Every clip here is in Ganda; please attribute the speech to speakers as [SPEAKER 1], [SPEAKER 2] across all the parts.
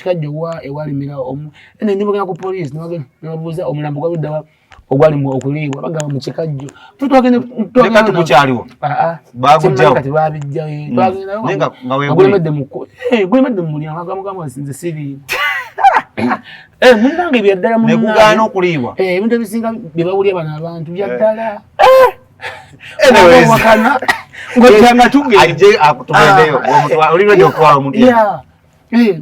[SPEAKER 1] Ekikajjo ewalimira omu nibagenda ku poliisi, nebabuuza omulambo gwaluddawa ogwalimu okuliibwa, bagamba mu Kikajjo.
[SPEAKER 2] Tukyaliwo.
[SPEAKER 1] Kati babijjayo, gulemedde mu mulyango, agamugamba nze siriimu. Munnange, byaddala.
[SPEAKER 2] Nekugaana okuliibwa.
[SPEAKER 1] Ebintu ebisinga bye bawulya bano abantu byaddala.
[SPEAKER 2] Ngojjanga tugende akutugendeyo, oli ready okutwala omuntu?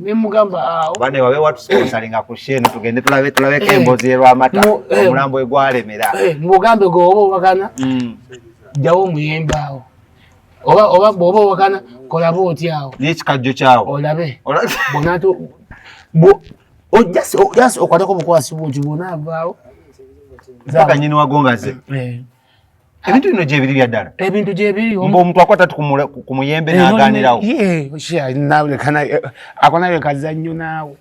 [SPEAKER 1] Nemugamba awo.
[SPEAKER 2] Bane wabe watusponsoringa ku sheno, tugende tulabe, tulabeko emboozi y'erwamata, omulambo egwalemera.
[SPEAKER 1] Mugambe gwe oba owakana, jjawo omuyembe awo, oba bw'oba owakana, kolaba otya awo.
[SPEAKER 2] N'ekikajjo kyawo.
[SPEAKER 1] Olabe bonatu just okwatako bukwasi bwoti, bwonaavaawo.
[SPEAKER 2] Paka nyini wagongaze. Ebintu bino gyebiri bya ddala?
[SPEAKER 1] Ebintu gyebiri.
[SPEAKER 2] Mba omuntu akwata ti ku muyembe n'aganirawo?
[SPEAKER 1] Ako nawe kazannyo, naawe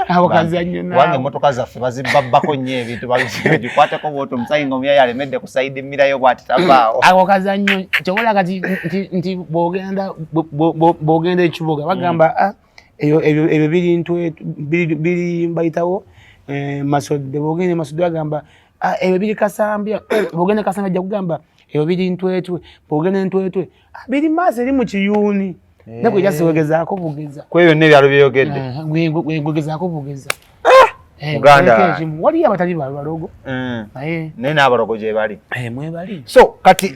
[SPEAKER 1] ako kazannyo.
[SPEAKER 2] Kubanga
[SPEAKER 1] naawe.
[SPEAKER 2] Emmotoka zaffe bazibabbako nnyo ebintu, bagikwateko bwoti, omusayi nga omuyayi alemedde ku side mirror bwati, tavaawo.
[SPEAKER 1] Ako kazannyo. Kyobola kati nti bw'ogenda ekibuga bagamba, "Ah, ebyo biri biri mbayitawo Masodde." Bw'ogenda e Masodde bagamba, "Ah, ebyo biri Kasambya." Bw'ogenda e Kasambya ajja kugamba ebyo biri Ntwetwe. Bw'ogenda Entwetwe, "Ah, biri maaso eri mu Kiyuuni." Naye gwe wegezaako bugeza.
[SPEAKER 2] Ku ebyo byonna ebyalo byeyogedde.
[SPEAKER 1] Gwegezaako bugeza.
[SPEAKER 2] Muganda.
[SPEAKER 1] Kuleka ekimu. Waliyo abatali balogo, naye
[SPEAKER 2] Naye n'abalogo gye bali.
[SPEAKER 1] Mwebali.
[SPEAKER 2] So kati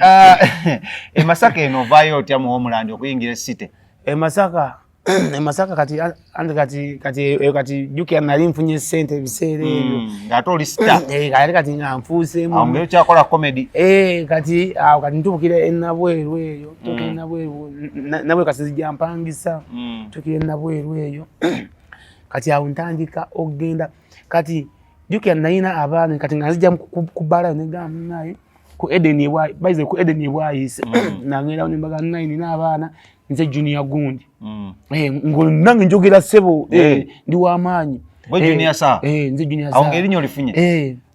[SPEAKER 2] e Masaka eno ovaayo otya mu Homeland okuyingira e city?
[SPEAKER 1] E Masaka kati anti kati jjukira nali nfunye ssente ebiseera ebyo.
[SPEAKER 2] Ng'ate oli star.
[SPEAKER 1] Kati kati nga nfuuseemu.
[SPEAKER 2] Awo ngeri okyakola comedy.
[SPEAKER 1] Kati awo kati ntuukira enabweru eyo, ntuukira enabweru, nabweru kati nzija mpangisa. Ntuukira enabweru eyo, kati awo ntandika okugenda. Kati jjukira nalina abaana, kati nga nzija ku bbala negamba naye ku Eden baize ku Eden ebwayise, nagenda nembaga naye nina abaana, nze Junior gundi. Ngo nange njogera ssebo, ndi w'amaanyi.
[SPEAKER 2] Gwe Junior Saha?
[SPEAKER 1] Nze Junior
[SPEAKER 2] Awo
[SPEAKER 1] Saha.
[SPEAKER 2] ng'erinnya olifunye?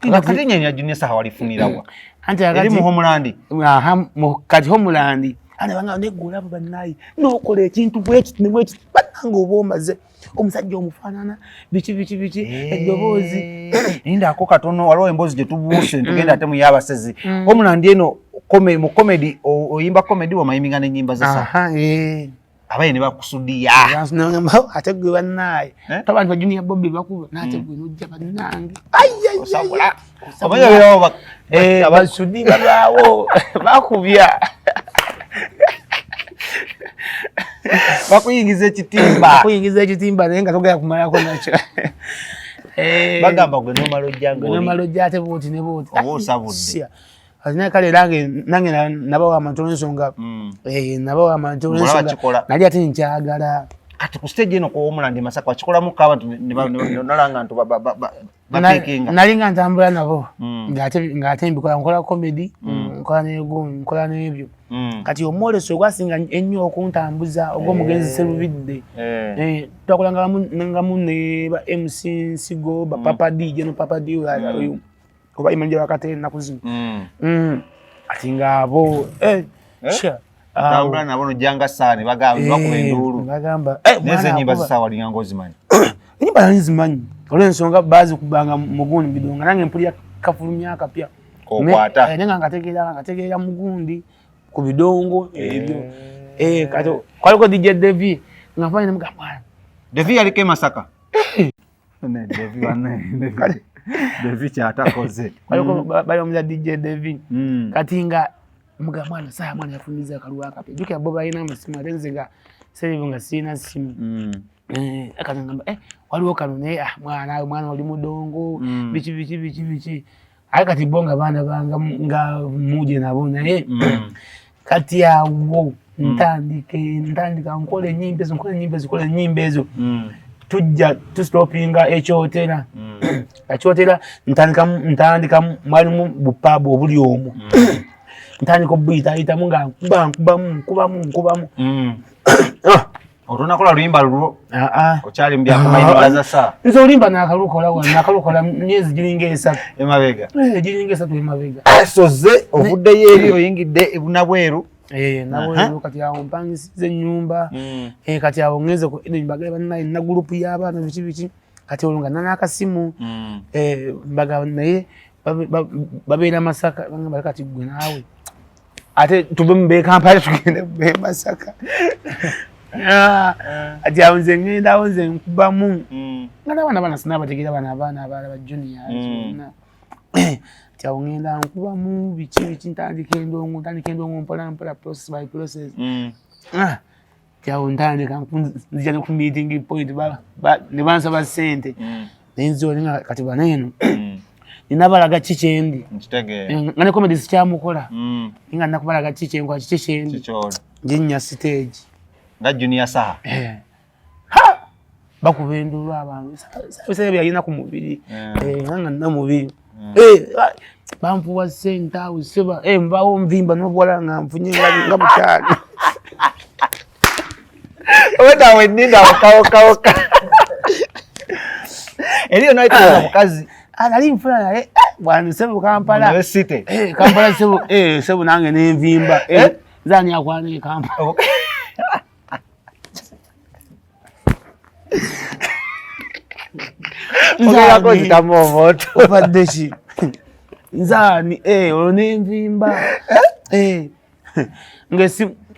[SPEAKER 2] Kati erinnya lya Junior Saha walifunirawa?
[SPEAKER 1] Anti
[SPEAKER 2] Eri
[SPEAKER 1] kati
[SPEAKER 2] mu Homeland?
[SPEAKER 1] Aha, kati Homeland ana banga neggula abo bannaye n'okola ekintu bwekiti ne bwekiti, bannange oba omaze omusajja omufaanana biki biki biki, eddoboozi.
[SPEAKER 2] Lindako katono, waliwo emboozi gye tubuuse ntugenda ate mu y'abasezi. Homeland eno mu comedy, oyimba comedy, omayiminga n'ennyimba za Saha?
[SPEAKER 1] Aha.
[SPEAKER 2] Abaye ne bakusudiya.
[SPEAKER 1] Ate gwe bannaaye,
[SPEAKER 2] Eh?
[SPEAKER 1] abantu ba Junior Bobby bakuba n'ate gwe nojja bannange.
[SPEAKER 2] Osabula. Omanyi obeerawo
[SPEAKER 1] Basudi babaawo bakubya.
[SPEAKER 2] Bakuyingiza ekitimba.
[SPEAKER 1] Bakuyingiza ekitimba, naye nga togenda kumalako nakyo.
[SPEAKER 2] Bagamba gwe nomala ojja
[SPEAKER 1] Gwe nomala ojja ate bwoti ne bwoti.
[SPEAKER 2] Oba osabudde.
[SPEAKER 1] Sya. Kati naye kale nange nabawa amantu olw'ensonga, nabawa amantu
[SPEAKER 2] Ng'olaba
[SPEAKER 1] olw'ensonga
[SPEAKER 2] kikola.
[SPEAKER 1] Nali ate nkyagala.
[SPEAKER 2] Kati ku stage eno ku Homeland e Masaka wakikolamuko abantu nolanga nti bapeekinga?
[SPEAKER 1] Nali nga ntambula nabo, ng'ate mbikola, nkola comedy, nkola nkola n'ebyo. Kati omwoleso ogwasinga ennyo okuntambuza ogw'omugenzi Serubidde. Twakolangamu ne ba MC Nsigo, ba Papa D, Geno Papa D oyo oba imanja wakati ennaku zino. Ati ng'abo sha, awo.
[SPEAKER 2] Tambula nabo nojjanga saa ne bagamba ne bakuba enduulu.
[SPEAKER 1] Bagamba,
[SPEAKER 2] Naye
[SPEAKER 1] mwana
[SPEAKER 2] enyimba
[SPEAKER 1] akuba.
[SPEAKER 2] zisaawa walinga ng'ozimanyi?
[SPEAKER 1] Enyimba nali nzimanyi olw'ensonga baazikubanga mugundi bidonga, nange mpulira kafulumya akapya.
[SPEAKER 2] Kokwata.
[SPEAKER 1] Naye nga ngategeera mugundi ku bidongo ebyo. Kati kwaliko DJ Devi, nga nfanye nemugamba, mwana.
[SPEAKER 2] Devi yaliko e Masaka? Ne Devi banne, Devi kyatakoze.
[SPEAKER 1] Kwaliko bali DJ Devi. Kati nga mugamba, mwana saa mwana yafumiza akaluwa akapya. Jjukira bo balina amasimu, ate nze nga sebibo nga sirina simu. Kati ngamba, waliwo kano naye, ah, mwana mwana oli mudongo, biki biki biki biki. Aye kati bo nga baana banga nga muje nabo, naye kati awo ntandika nkola ennyimba ezo, nkola ennyimba ezo, nkola ennyimba ezo. Tujja tustopinga ekyotera. Ekyotera ntandika mwalimu bupaabu obuli omwo, ntandika obuyitayitamu nga nkuba, nkubamu, nkubamu, nkubamu. Ah,
[SPEAKER 2] Otonakola luyimba lulwo?
[SPEAKER 1] Ah, ah.
[SPEAKER 2] Okyali mu byakumayininga za saa?
[SPEAKER 1] Nze olimba nakalukola wano, nakalukola myezi giringa 3.
[SPEAKER 2] Emabega?
[SPEAKER 1] Giringa 3 emabega.
[SPEAKER 2] Soze ovuddeyo eri oyingidde ebunabweru.
[SPEAKER 1] Nabweru kati awo mpangisiza ennyumba. Kati awo ngenze ku Eden, mbagale bannaye nina gurupu y'abaana biki biki, kati olwo nga nina n'akasimu. Mbagamba naye babeera Masaka, bagamba kati gwe naawe ate tuve mu Kampala tugende be Masaka. Ati awo nze ngendawo nze nkubamu nga n'abaana bana sinabategeera, bano abaana abalala ba juniors bonna. Ati awo ngenda nkubamu biki biki, ntandika endongo, ntandika endongo mpola mpola, process by process. Ati awo ntandika nzija ne ku meeting point, ne bansaba ssente, naye nze oli nga kati bano eno nina balaga ki kyendi, nga ne comedy sikyamukola, nga nina kubalaga ki kyenkola, kiki kyendi, njinya stage
[SPEAKER 2] nga Junior Saha.
[SPEAKER 1] Ha, bakuba enduulu abantu, biseera byalina ku mubiri, nga nga nina mubiri, bampuwa ssente awo seba, nvaawo nvimba n'obuwala nga nfunye nga bukyali.
[SPEAKER 2] Obwedda wenninda okawokawoka eriyo naitana mukazi.
[SPEAKER 1] Nali nfuna naye bwana sebo Kampala.
[SPEAKER 2] City.
[SPEAKER 1] Kampala sebo, sebo nange nenvimba. Nze ani akwana e Kampala?
[SPEAKER 2] Ogerako zitamu omuntu.
[SPEAKER 1] Obadde ki? Nze ani? Olwo nenvimba.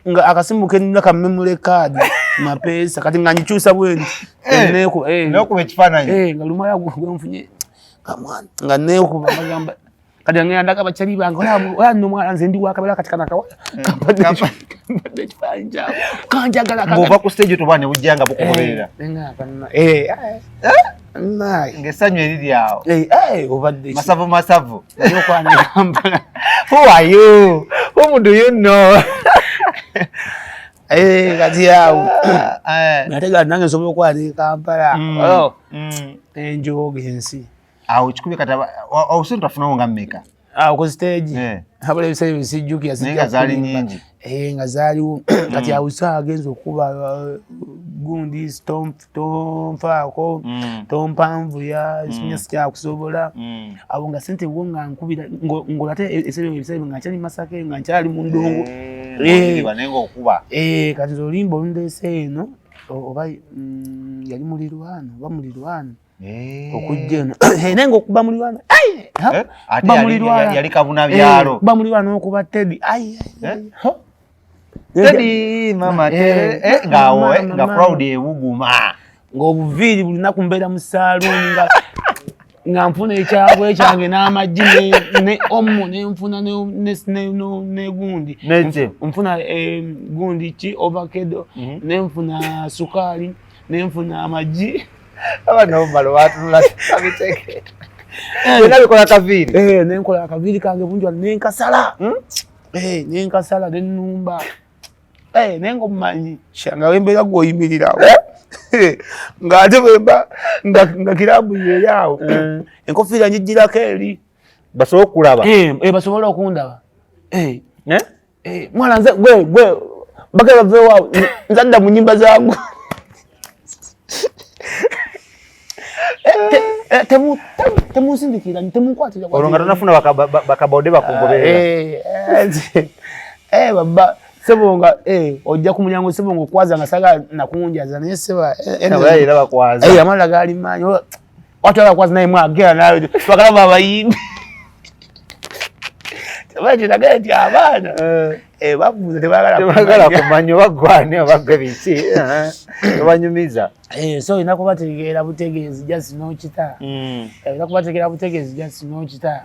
[SPEAKER 1] Nga akasimu kenina ka memory card mapeesa, kati nga ngikyusa bwenti.
[SPEAKER 2] Nokuba ekifaananyi.
[SPEAKER 1] Nga lumala gwenfunye nga neekuba bagamba kati ngenda ndaga bakyali bange, ola nno omwana nze ndi wakabera kati kana kawala kampadde ekifaananyi kyabwe kanjagala.
[SPEAKER 2] Ng'ova ku stage toba ne bujja nga bukugoberera. Ng'essanyu eriri awo.
[SPEAKER 1] Obadde
[SPEAKER 2] masavu masavu.
[SPEAKER 1] Okwana Kampala.
[SPEAKER 2] Who are you? Whom do you know?
[SPEAKER 1] Kati awo ate nga nange nsobola okwana e Kampala enjooga ensi.
[SPEAKER 2] Awo kikubye kati awo sente wafunawo nga mmeka?
[SPEAKER 1] Awo ku stage abula ebiseera ebisijjukira.
[SPEAKER 2] Naye nga zaali nyingi.
[SPEAKER 1] Nga zaaliwo. Kati awo saa agenza okuba gundi tonfaako tompanvuya sinya sikyakusobola. Awo nga sente wo nga nkubira ng'olwo ate ebiseera nga nkyali Masaka, nga nkyali mu ndongo.
[SPEAKER 2] Naye ng'okuba.
[SPEAKER 1] Kati nze oluyimba olundeese eno oba yali mulirwano oba mulirwano okujja eno, naye ngaokuba mulirwano
[SPEAKER 2] Ate yali kabuna byalo.
[SPEAKER 1] Kuba mulirwano okuba Teddy.
[SPEAKER 2] Teddy mama ngaawo nga crowd ewuguma.
[SPEAKER 1] Ng'obuviiri buli lunaku mbeera mu saaluuni nga nfuna ekyabwe kyange n'amagi ne omo nenfuna ne gundi nfuna gundi ki avocado, nenfuna sukaali, nenfuna amagi.
[SPEAKER 2] Abaana bamalo batunula babitegeera byonna bikola kaviiri.
[SPEAKER 1] Nenkola akaviiri kange bungi wano nenkasala, nenkasala nenumba, naye nga omumanyi nga wembeera gwoyimirirawo ng'ate bwemba nga kirabu yeyaawo, enkofiira njigirako eri.
[SPEAKER 2] Basobole okulaba.
[SPEAKER 1] Basobole okundaba. Mwana nze gwe gwe bagala baveewaawo, nze adda mu nyimba zangu. Temunsindikira, temunkwatira.
[SPEAKER 2] Olwo nga tonafuna bakabode bakugoberera.
[SPEAKER 1] Baba sebo nga ojja ku mulyango sebo nga okwaza nga saga nakunjaza naye seba.
[SPEAKER 2] Era bakwaza.
[SPEAKER 1] Amalala gaali maanyi watu abakwaza naye mwagera nawe twagala babayimbi tebakiraga nti abaana babuuza.
[SPEAKER 2] Tebagala
[SPEAKER 1] Tebagala
[SPEAKER 2] kumanya oba gwani oba gwe biki tobanyumiza.
[SPEAKER 1] So olina kubategeera butegeezi just n'okita, olina kubategeera butegeezi just n'okita,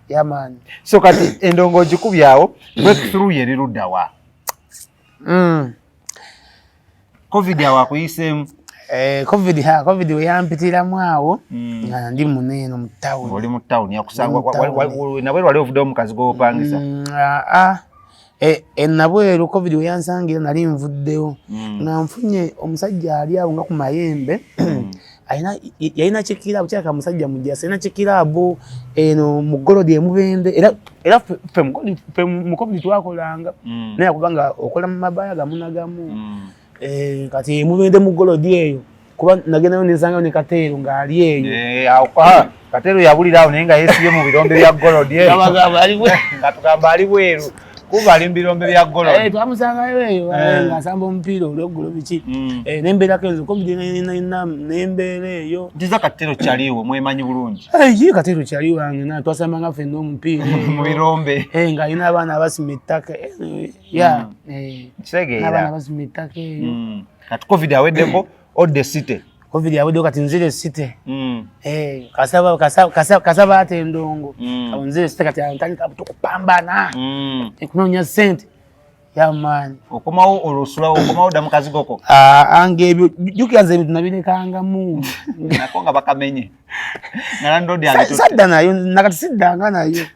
[SPEAKER 1] yeah man.
[SPEAKER 2] So kati endongo ogikubyawo, breakthrough yeri luddawa? Covid awo akuyiseemu?
[SPEAKER 1] Covid, ha, Covid weyampitiramu awo nga ndi muneeno mu town.
[SPEAKER 2] Oli mu town yakusanga nabweru, wali ovuddewo mukazi gw'opangisa?
[SPEAKER 1] Enabweru Covid weyansangira nali nvuddewo nga nfunye omusajja ali awo nga ku Mayembe, alina yalina kikirabu kyaka musajja mujasa, alina kikirabu eno mu Golodi emubende. Era ffe mu Covid twakolanga naye kubanga okola mu mabaya gamu nagamu. Kati emubende mu Golodi eyo kuba nagendayo nensangayo ne Kateero ng'ali eyo.
[SPEAKER 2] Kateero yabulira awo naye nga yeesibye mu birombe bya Golodi nga tugamba ali bweru. Kuba ali mu birombe bya Goloni.
[SPEAKER 1] Eh, twamusangayo eyo ng'asamba omupiira olweggulo biki. Nembeerako enzo covid nembeera eyo.
[SPEAKER 2] Ntiza Katero kyaliwo mwemanyi bulungi.
[SPEAKER 1] Ye Katero kyali wange na twasambanga ffenna omupiira eyo.
[SPEAKER 2] Mu birombe.
[SPEAKER 1] Ng'alina abaana abasima ettaka. Ya.
[SPEAKER 2] Kitegeera.
[SPEAKER 1] N'abaana abasima ettaka eyo.
[SPEAKER 2] Kati covid aweddeko odde city.
[SPEAKER 1] Covid aweddeko kati nzire city. Kasaba ate endongo. Awo nzire city kati ntandika tukupambana. Kunoonya ssente. Ya man.
[SPEAKER 2] Okomawo olusula okomawo dda mu kazigoko.
[SPEAKER 1] Ange ebyo jjukira nze ebintu nabirekangamu.
[SPEAKER 2] Nako nga bakamenye. Nga landlord abitutte.
[SPEAKER 1] Sadda nayo nakati siddanga nayo.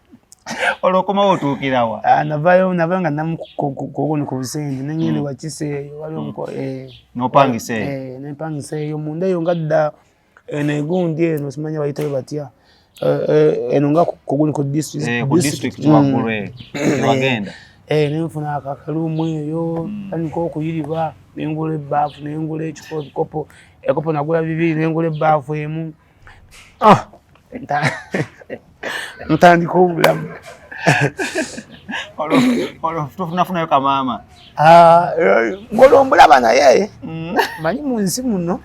[SPEAKER 2] Olwo okomawo otuukira wa?
[SPEAKER 1] Navayo nga namukukono ku busente ne ngenda wa Kise eyo waliwo
[SPEAKER 2] N'opangisa eyo.
[SPEAKER 1] Nempangisa eyo munda eyo nga dda eno egundi eno simanyi bayitayo batya. Eno nga ku ku district.
[SPEAKER 2] Ku district waggulu eyo. Tewagenda.
[SPEAKER 1] Nenfuna akaluumu eyo, tandika okuyiriba, nengula ebbaafu, nengula ekikopo, ebikopo, ekopo nagula bibiri, nengula ebbaafu emu. Ntandika obulamu.
[SPEAKER 2] Olwo tofunafunayo kamaama?
[SPEAKER 1] Ng'olwo mbulaba naye, manyi mu nsi muno,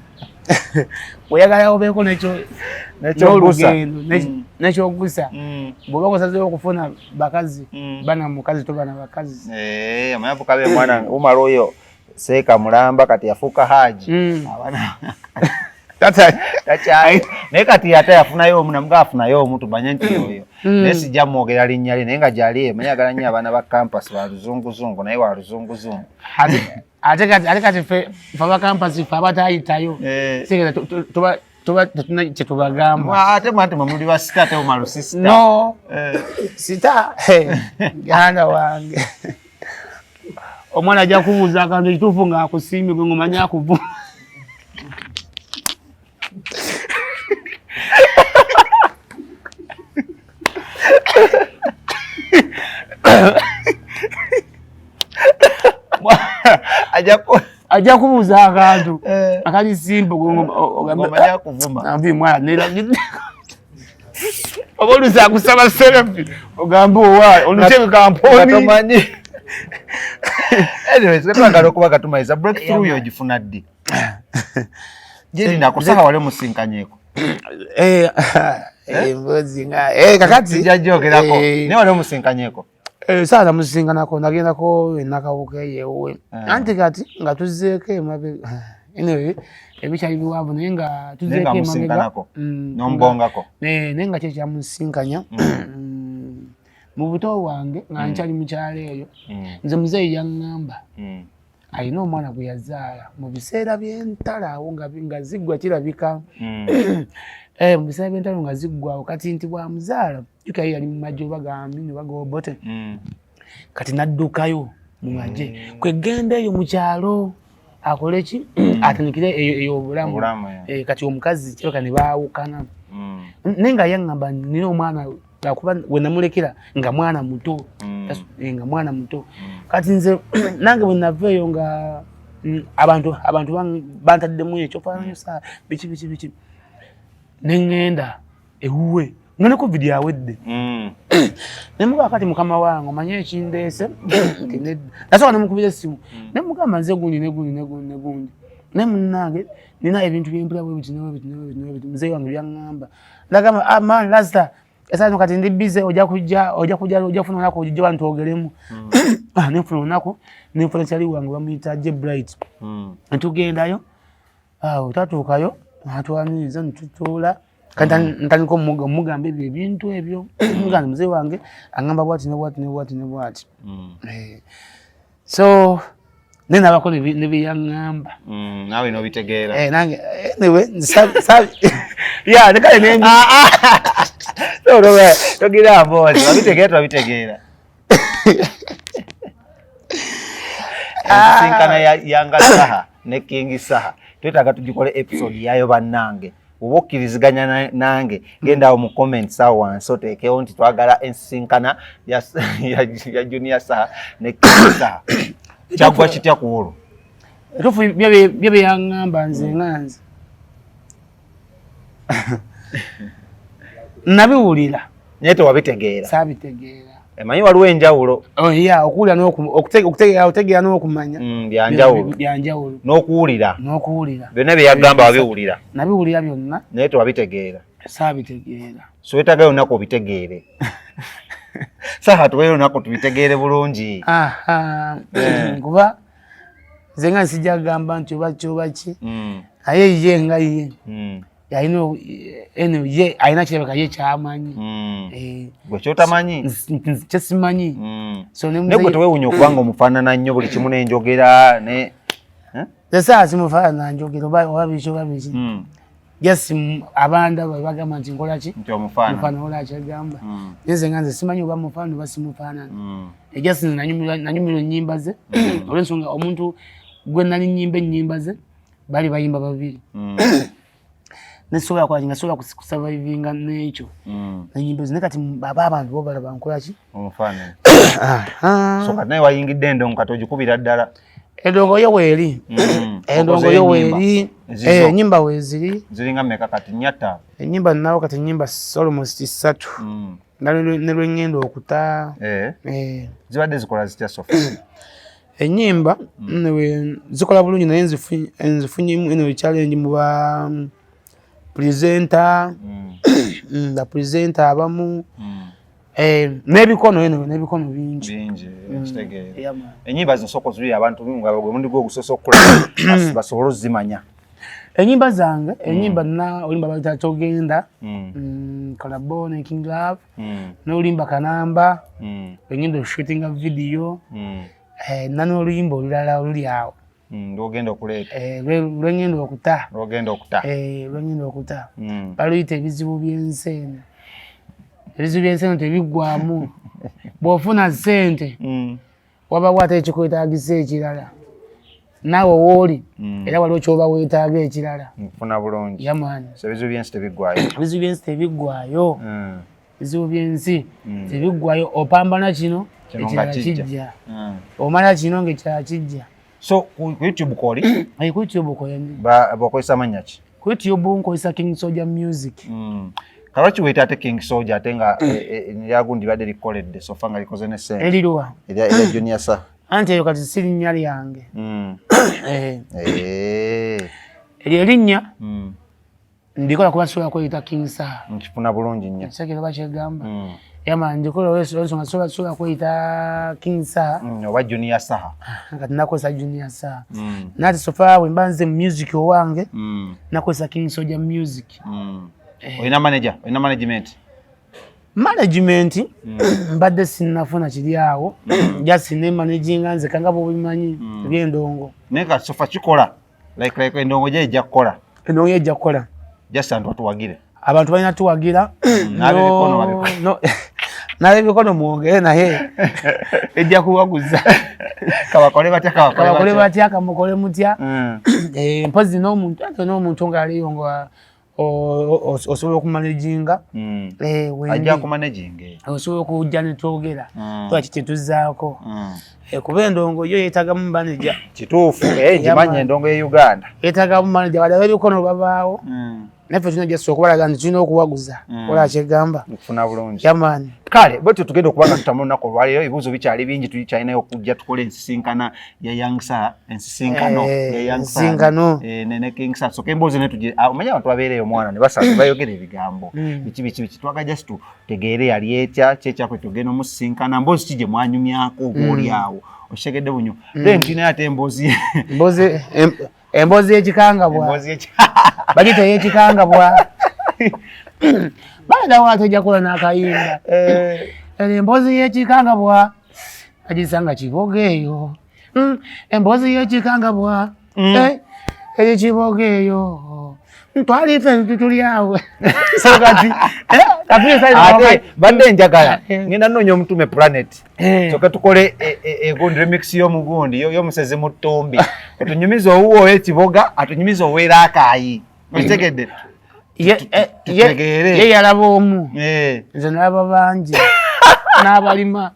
[SPEAKER 1] oyagala obeeko n'olugendo, n'ekyogusa. Bw'oba osazeewo okufuna bakazi, bana mukazi toba na bakazi.
[SPEAKER 2] Omanyi avuka be mwana Umar oyo Seeka mulamba kati yafuuka Haji. Abaana takyali. Naye kati ate yafunayo omu namuga afunayo omu tumanye nti oyo. Naye sijja mwogera linnya lye naye nga gyali eyo manyi agala nnyo abaana ba campus ba luzunguzungu naye wa luzunguzungu.
[SPEAKER 1] Ate kati ffe aba campus ffe abatayitayo. Sigeza tuba tetulina kye tubagamba.
[SPEAKER 2] Ate mwe anti mwe muli ba sita ate Umaru si sita.
[SPEAKER 1] No. Sita, ganda wange. Omwana ajja kubuuza akantu ekituufu ng'akusiimye gwe ng'omanyi akuvuma. Ajja kubuuza akantu akali simple gwe ogambe,
[SPEAKER 2] Ng'omanyi akuvuma.
[SPEAKER 1] Anvi mwana, neeragidde. Oba oluusi akusaba selfie, ogambe owa, oluteeke kampuni.
[SPEAKER 2] Nga tomanyi. Anyways, twagala okuba nga tumaliza. Breakthrough yo ogifuna ddi? Jerina, ku saha wali omusinkanyeeko?
[SPEAKER 1] Emboozi nga, kakati.
[SPEAKER 2] Sijja gyogerako. Naye wali omusinkanyeeko?
[SPEAKER 1] Saha namusinkanako, nagendako e Nakawuka eyo ewuwe. Anti kati nga tuzzeeko emabega. Anyway, ebikyali biwanvu naye nga tuzzeeko
[SPEAKER 2] Naye nga
[SPEAKER 1] emabega.
[SPEAKER 2] musinkanako. N'omubongako.
[SPEAKER 1] Naye nga kye kyamusinkanya. Mu buto bwange nga nkyali mu kyalo eyo, nze muzeeyi yaŋŋamba alina omwana gwe yazaala mu biseera by'entalo awo nga ziggwa kirabika. Mu biseera by'entalo nga ziggwa awo, kati nti bw'amuzaala, jjukira ye yali mu magye oba ga Amin oba ga Obote. Kati n'addukayo mu magye. Kwe genda eyo mu kyalo akole ki? Atandikire eyo obulamu.
[SPEAKER 2] Obulamu,
[SPEAKER 1] Kati omukazi kirabika ne baawukana. Naye nga yaŋŋamba nina omwana akuba we namulekera nga mwana muto. Nga mwana muto. Kati nze nange bwe nava eyo nga, abantu bantaddemu ekyo faananyi saa biki biki biki. Ne ŋŋenda ewuwe nga ne covid awedde. Ne mugamba kati mukama wange omanye ekindeese nti nedda. Nasooka ne mukubira essimu. Ne mugamba nze gundi ne gundi ne gundi ne gundi. Naye munnange nina ebintu bye mpulira bwe biti ne bwe biti ne bwe biti ne bwe biti. Muzeeyi wange byaŋŋamba. Nagamba, man, Rasta, esaa zino kati ndi busy, ojja kujja, ojja kujja, ojja kufuna olunaku ojje wano twogeremu. Ne nfuna olunaku, ne nfuna kyali wange bamuyita J Bright. Ne tugendayo, awo twatuukayo, n'atwaniriza ne tutuula. Kati ntandika omugamba ebyo ebintu ebyo. Mugamba muzeeyi wange aŋŋamba bw'ati ne bw'ati ne bw'ati ne bw'ati. So, naye nabako ne bye yaŋŋamba.
[SPEAKER 2] Naawe n'obitegeera.
[SPEAKER 1] Nange, anyway, ya, ne kale ne
[SPEAKER 2] No, no, no, togira mboozi, wabitegeera, twabitegeera. Ensisinkana ya Yanga Saha ne King Saha. Twetaaga tugikole episode yayo bannange. Oba okkiriziganya nange, genda awo mu comments awo wansi oteekewo nti twagala ensisinkana ya Junior Saha ne King Saha. Kyaggwa kitya ku olwo?
[SPEAKER 1] Etuufu bye bye yaŋŋamba nze nga nze. Nabiwulira.
[SPEAKER 2] Naye tewabitegeera.
[SPEAKER 1] Saabitegeera.
[SPEAKER 2] Emanyi waliwo enjawulo.
[SPEAKER 1] Oh yeah, okuwulira okutegeera, otegeera n'okumanya
[SPEAKER 2] byanjawulo.
[SPEAKER 1] Byanjawulo.
[SPEAKER 2] N'okuwulira.
[SPEAKER 1] N'okuwulira.
[SPEAKER 2] Byonna bye yagamba wabiwulira?
[SPEAKER 1] Nabiwulira byonna.
[SPEAKER 2] Naye tewabitegeera?
[SPEAKER 1] Saabitegeera.
[SPEAKER 2] So wetagayo olunaku obitegeere. Saha, tuweyo olunaku tubitegeere bulungi.
[SPEAKER 1] Aha, kuba nze nga nsijja kugamba nti oba ki oba ki, naye ye nga ye yalina eno, ye alina kirabika ye kyamanyi.
[SPEAKER 2] Gwe kyotamanyi.
[SPEAKER 1] Kyesimanyi. So
[SPEAKER 2] naye gwe tewewunya okubanga omufaanana nnyo buli kimu n'enjogera ne
[SPEAKER 1] Nze saa simufaanana njogera oba biki oba biki. Just abanda bagamba nti nkola ki?
[SPEAKER 2] Nti omufaanana.
[SPEAKER 1] Mufaanana, ola kyagamba. Naye nze nga nze simanyi oba mufaanana oba simufaanana. Just nze nanyumirwa ennyimba ze, olw'ensonga omuntu gwe nali nnyimba ennyimba ze bali bayimba babiri, nesobola kola ki, nga sobola kusurvivinga n'ekyo nenyimba ezo. Naye kati aba abantu bo balaba nkola ki?
[SPEAKER 2] Omufaanana. So kati naye wayingidde endongo, kati ogikubira ddala.
[SPEAKER 1] Endongo yo weeri. Endongo
[SPEAKER 2] Okoze
[SPEAKER 1] yo
[SPEAKER 2] ennyimba.
[SPEAKER 1] weeri.
[SPEAKER 2] Ezizo.
[SPEAKER 1] Ennyimba weeziri.
[SPEAKER 2] Ziringa mmeka kati? Nnya, ttaano?
[SPEAKER 1] Ennyimba nnawo kati ennyimba almost 3. Ne lwe ŋŋenda okuta.
[SPEAKER 2] Zibadde zikola zitya so far?
[SPEAKER 1] Ennyimba zikola bulungi, naye nzifunyemu eno challenge mu ba presenter, ba presenter abamu, n'ebikono eno, n'ebikono bingi.
[SPEAKER 2] Bingi, kitegeera.
[SPEAKER 1] Yeah, man.
[SPEAKER 2] Ennyimba zino sooka ozibiri abantu nga gwe mundi gwe ogusoose okukulaba basobole ozimanya.
[SPEAKER 1] Ennyimba zange, ennyimba na oluyimba bayita Togenda, collabo ne King Love, n'oluyimba Kanamba, engenda oshootinga video, na n'oluyimba olulala oluli awo.
[SPEAKER 2] Lwogenda okuleeta?
[SPEAKER 1] Lwengenda okuta.
[SPEAKER 2] Lwogenda okuta.
[SPEAKER 1] Lwengenda okuta. Baluyita Ebizibu by'ensi eno. Ebizibu by'ensi eno tebiggwamu. Bw'ofuna ssente, wabawo ate ekikwetaagisa ekirala, naawe wooli era waliwo kyoba weetaaga ekirala.
[SPEAKER 2] Nfuna bulungi.
[SPEAKER 1] Yeah man.
[SPEAKER 2] So ebizibu by'ensi tebiggwayo.
[SPEAKER 1] Ebizibu by'ensi tebiggwayo. Ebizibu by'ensi tebiggwayo. Opambana kino,
[SPEAKER 2] Kino nga
[SPEAKER 1] ekirala
[SPEAKER 2] kijja.
[SPEAKER 1] kijja. Omala kino nga ekirala kijja.
[SPEAKER 2] So ku YouTube kwoli?
[SPEAKER 1] Ku YouTube kwendi.
[SPEAKER 2] Bakozesa mannya ki?
[SPEAKER 1] Ku YouTube nkozesa King Soldier Music.
[SPEAKER 2] Kalwaki weyita ate King Soldier, ate nga eryagundi libadde likoledde so far nga likoze ne ssente?
[SPEAKER 1] Eriruwa?
[SPEAKER 2] Erya Junior Sa.
[SPEAKER 1] Anti eyo kati si linnya lyange. Eryo erinnya ndikola kuba sobola kweyita King Saha.
[SPEAKER 2] Nkifuna bulungi nnyo.
[SPEAKER 1] Ekisegere bakyegamba. Yeah man, ndikola olwensonga sobola kweyita King Saha.
[SPEAKER 2] Oba Junior Saha.
[SPEAKER 1] Kati nakozesa Junior Saha. Nati so far bwe mba nze mu music owange, nakozesa King Soldier Music.
[SPEAKER 2] Olina manager? Olina management?
[SPEAKER 1] Management mbadde sinnafuna kiri awo, just ne managinga nze kanga bwobimanyi ebyendongo.
[SPEAKER 2] Naye kati so far kikola like endongo gye ejja kukola?
[SPEAKER 1] Endongo ye ejja kukola.
[SPEAKER 2] Just abantu batuwagire.
[SPEAKER 1] Abantu balina tuwagira.
[SPEAKER 2] N'ab'ebikono babikole.
[SPEAKER 1] N'ab'ebikono mwongere, naye ejja kuwaguza.
[SPEAKER 2] Kabakole batya, kabakole
[SPEAKER 1] Kabakole
[SPEAKER 2] batya.
[SPEAKER 1] batya, kamukole mutya. Mpozi n'omuntu ate n'omuntu ng'aliyo nga osobola okumanaginga. Wendi.
[SPEAKER 2] Ajja kumanaginga.
[SPEAKER 1] Osobola okujja ne twogera, twaki kyetuzaako. Kuba endongo yo yeetagamu manager.
[SPEAKER 2] Kituufu, ngimanyi endongo ye Uganda.
[SPEAKER 1] Yeetagamu manager, wadde ab'ebikono babaawo, naffe tulina just okubalaga nti tulina okuwaguza. Ola kyegamba.
[SPEAKER 2] Nkufuna bulungi.
[SPEAKER 1] Yeah man.
[SPEAKER 2] Kale bwetyo tugenda okuba nga tutamu olunaku olwaleero. Ebibuuzo bikyali bingi, tukyalinayo okujja tukole ensisinkana ya Young Saha, ensisinkano ya Young Saha
[SPEAKER 1] Ensisinkano.
[SPEAKER 2] Ne King Saha. Soka emboozi ne tugye, omanyi abantu babeereyo omwana ne basaba bayogera ebigambo biki biki biki. Twagala just tutegeere yali etya, ki ekyakwe tugenda omusisinkana, mboozi ki gye mwanyumyako oba oli awo okitegedde bunyo. Then tulinayo ate emboozi
[SPEAKER 1] Emboozi y'ekikangabwa.
[SPEAKER 2] Emboozi
[SPEAKER 1] Bagiyita ey'ekikangabwa. Bagenda wala tejja kukola n'akayimba. Eno emboozi y'ekikangabwa agisanga Kiboga eyo. Emboozi y'ekikangabwa eri Kiboga eyo. Twali ffe tuli awo. So kati
[SPEAKER 2] Ate badde njagala ngenda nnoonya omutume Planet, soka tukole egundi remix y'omugundi y'omusezi mu ttumbi, otunyumize owuwo ow'ekiboga, atunyumize ow'eraakaayi, okitegedde? Tutegeere.
[SPEAKER 1] Ye yalaba omu, nze nalaba bangi n'abalima,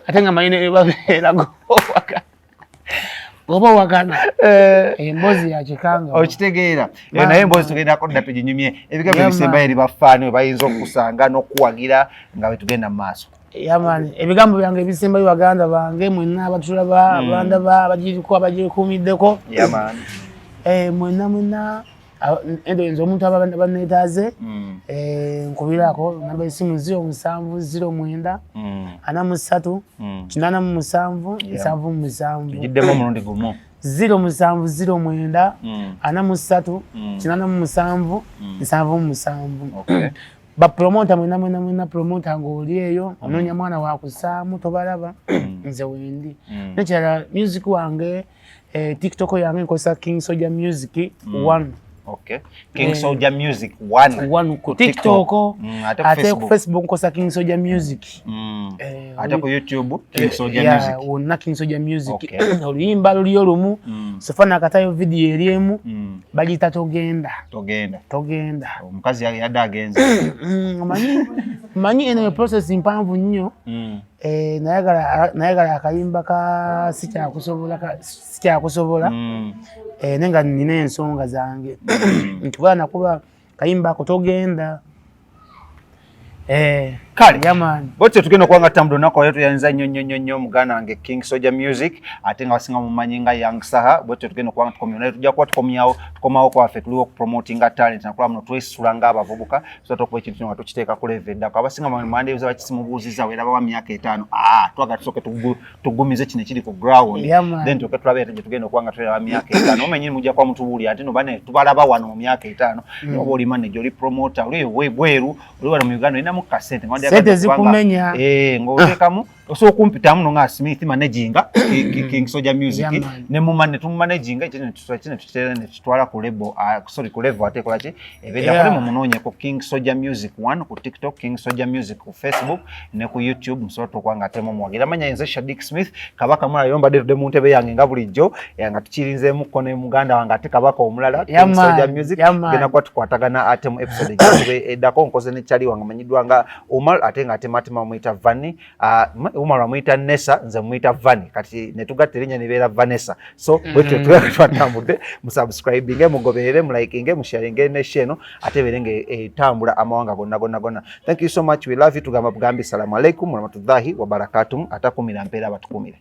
[SPEAKER 1] ate nga manyi ne babeera gowaka oba owakana. Emboozi yakikanga.
[SPEAKER 2] Okitegeera? Naye emboozi tugendako dda tuginyumye. Ebigambo ebisembayo eri bafaani we bayinza okukusanga n'okuwagira nga bwe tugenda mu maaso.
[SPEAKER 1] Yeah man, ebigambo byange ebisembayo, baganda bange mwenna abatulaba, abandaba, abagiriko, abagirikuumiddeko,
[SPEAKER 2] Yeah man.
[SPEAKER 1] Mwenna mwenna, endo nze omuntu aba banneetaaze, nkubirako namba esimu 0709 43 87 77.
[SPEAKER 2] Tugiddemu omulundi gumu.
[SPEAKER 1] 0709 43 87 77. Bapromota mwena mwena mwena, promota ng'oli eyo onoonya mwana wakusaamu, tobalaba, nze wendi. Nekirala, music wange, TikTok yange nkozesa King Soja Music 1.
[SPEAKER 2] Okay. King Soldier Music 1.
[SPEAKER 1] 1 ku TikTok.
[SPEAKER 2] Ate ku
[SPEAKER 1] Ate ku
[SPEAKER 2] Facebook.
[SPEAKER 1] Facebook nkozesa King Soja Music.
[SPEAKER 2] Ate ku YouTube King Soldier Music.
[SPEAKER 1] Wonna King Soja Music.
[SPEAKER 2] Okay.
[SPEAKER 1] Oluyimba luliyo lumu, so far nakatayo video eri emu, bagiyita Togenda.
[SPEAKER 2] Togenda.
[SPEAKER 1] Togenda.
[SPEAKER 2] Omukazi yadde agenze.
[SPEAKER 1] Omanyi eno process mpanvu nnyo. Nayagala akayimba ka Sikyakusobola, naye nga nina ensonga zange nti bwana nakuba kayimba ako Togenda.
[SPEAKER 2] Kale.
[SPEAKER 1] Yeah man.
[SPEAKER 2] Bwetyo tugenda okuba nga tutambula olunaku olwo. Tuyanza nnyo nnyo nnyo nnyo muganda wange King Soja Music, ate nga basinga mumanyi nga Young Saha. Bwetyo tugenda okuba nga tukomyawo, naye tujja kuba tukomyawo, tukomawo kwaffe. Tuliwo okupromotinga talent nakulaba muno twesula ng'abavubuka, tusobola okuba ekintu kino nga tukiteeka ku level eddako. Abasinga mwandebuza bakisimubuuziza weerabawa myaka 5. Ah, twagala tusooke tugumize kino ekiri ku ground,
[SPEAKER 1] Yeah, man.
[SPEAKER 2] then tuke tulabe ate gye tugenda okuba nga tweraba myaka 5. Omenyini mujja kuba mutubuulira nti no bane tubalaba wano mu myaka 5. Oba oli manager, oli promoter, oli bweru, oli wano mu Uganda, olinamu kasente nga
[SPEAKER 1] Sente zikumenya.
[SPEAKER 2] Ng'oteekamu, osobola okumpitamu no nga Smith managinga King Soja Music,
[SPEAKER 1] Yeah, man.
[SPEAKER 2] ne mumane tumumanaginga ekyo ne tukiteera ne tutwala ku label, sorry, ku level ate ekola ki ebeera. Kole mumunoonye ku King Soja Music 1 ku TikTok, King Soja Music ku Facebook ne ku YouTube, musobola okuba nga ate mumuwagira. Manya nze Shadik Smith Kabaka mulala, yo mbadde tudde mu ntebe yange nga bulijjo, nga tukirinzeemukko ne muganda wange ate kabaka omulala,
[SPEAKER 1] Yeah,
[SPEAKER 2] King Soja
[SPEAKER 1] man.
[SPEAKER 2] Music.
[SPEAKER 1] Yeah, man.
[SPEAKER 2] Genda kuba tukwatagana ate mu episode ejja eddako. Nkoze ne kyali wange amanyiddwa nga Umar, ate nga ate Matima muyita Vani. Umar amuyita Nessa, nze muyita Vani, kati ne tugatta erinnya nebeera Vanessa. So bwetyo twatambudde. Musubscribinge, mugoberere, mulikinge, musharinge ne share eno ate ebeere nga etambula amawanga gonna gonna gonna. Thank you so much, we love you. Tugamba bugambi salamu alaikum warahmatullahi wabarakatum. Atakumira mpeera abatukumire.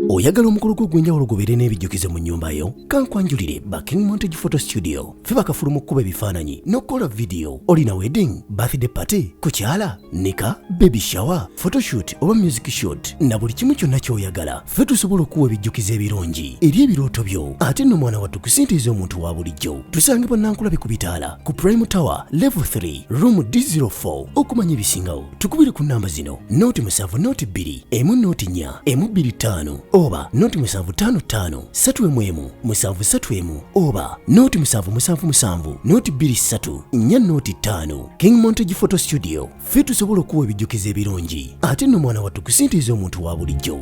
[SPEAKER 3] Oyagala omukolo gwo ogw'enjawulo gubeere n'ebijjukizo mu nnyumba yo? Kankwanjulire ba King Montage Photo Studio. Ffe bakafulu mu kkuba ebifaananyi n'okukola vidiyo. Olina wedding, birthday party, kukyala, nika, baby shower, photoshoot oba music shoot, na buli kimu kyonna ky'oyagala, ffe tusobola okuwa ebijjukizo ebirungi eri ebirooto byo. Ate nno mwana wattu, ku ssente ez'omuntu wa bulijjo. Tusangibwa Nankulabi ku bitaala ku Prime Tower, level 3, room D04. Okumanya ebisingawo tukubire ku namba zino: 070 02 104 125 oba 0755 31 731 oba 0777 023 405. King Montage Photo Studio, ffe tusobola okuwa ebijjukizo ebirungi ate nno mwana wattu ku ssente ez'omuntu wa bulijjo.